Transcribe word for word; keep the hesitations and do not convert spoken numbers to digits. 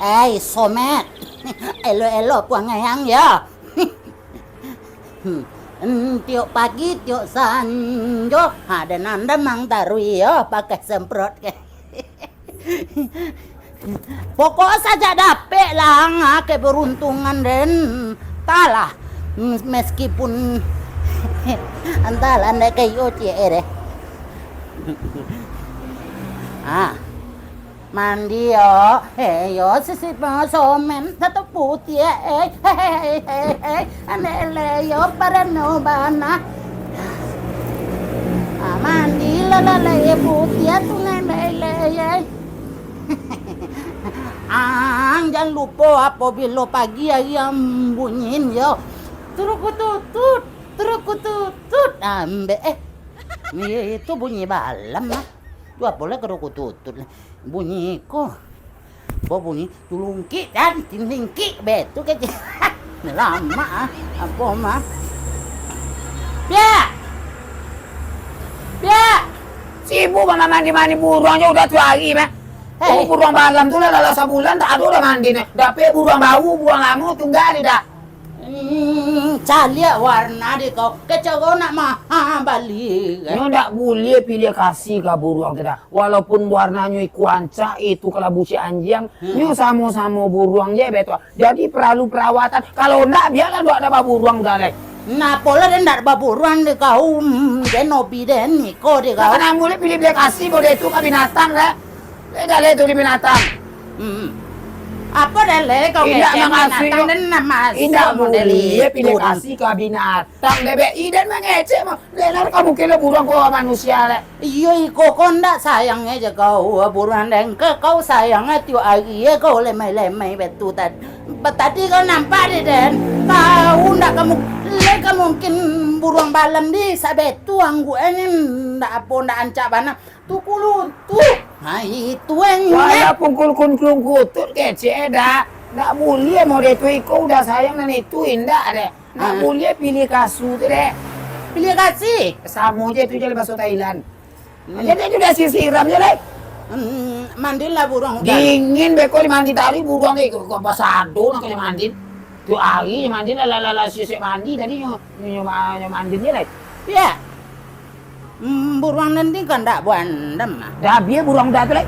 Ai, Somet. Elok-elok puang ayang, yo. Hmm, tiok pagi, tiok sanjo, ha, den andam ang taruih, yo, pakai semprot ke. Pokok sajak dapek lah ang, ha, keberuntungan den. Entahlah, hmm, meskipun, entahlah, ndak kayo ciek, eh, deh. Ah. Mandi yo, eh yo, sisip Somet, tatap putiah, eh, hei, hei, hei, hei, anek le yo, parano bana. Ah, mandi lah, lah, lah, eh, putiah tu, nai, le, le, eh. Ang, jan lupo apobilo pagi ari ang bunyiin yo. Turukututut, turukututut, ambek, eh. Iyo, itu bunyi balam, ah. Tu apo lah kadokututut lah. Bunyi ko. Apo bunyi? Tulungkik kan? Tintingkik, betu kecek. Lamak, ah. Apo mah? Piak! Piak! Sibuk mah mandi-mandi buruang jo, udah tu ari mah. Hei. Oh, buruang balam tu lah, lah sabulan tak ado dah mandi nyo. Dapek buruang baru, buruang lamo, tungga ni dah. Hmm, caliak warna di kau. Kecek kau nak maha bali, kan? Nyo ndak buliah piliah kasih ka buruang tu dah. Walaupun warnanyo iko rancak, itu kalabu si anjiang, hmm, nyo samo-samo buruang je, betul. Jadi, paralu parawatan. Kalau ndak, bialah ndak ado baburuang dah, lai. Napo lah den ndak baburuang di kau, hmm, den hobi den iko di kau. Jangan mulai pilih-pilih kasih, kau deh tu ka binatang, dah. Deh, dah, lai tu di binatang. Hmm. Apo dah, lai, kau kecek binatang, den nak masuk model itu. Indak buliah pilih kasih ka binatang, deh, be. Ih, den mangecek, mah. Deh, lah, kamu kira buruang ko manusia, lai. Iyo, iko ko ndak sayang aja kau, buruang den. Ke kau sayang tiok ari kau lemai-lemai betu tadi. Tadi kau nampak di den. Kau ndak kamu, lai ka mungkin buruang balam di sabetu angguak ni ndak apo, ndak ancak bana. Tu kuluntu. Ha, itu en. Walaupun kulkun kulungkutut kecek dah. Ndak buliah model tu, iko udah sayang nan itu indak deh. Ndak buliah pilih kasih tu deh. Pilih kasih? Samo je tu je bahaso Thailand. Hmm. Jadi tu dah sisiram je, lai. Hmm, mandilah buruang udah. Dingin beko dimandi tadi buruang, eh, kok, kok basado nak kena mandi. Tu ari mandi lah, lah, lah, lah, sisik mandi tadi nyo, nyo, nyo, nyo mandi je, lai. Iya. Hmm, buruang nanti kan ndak buandam, ah. Dah biar buruang udah tu, lai.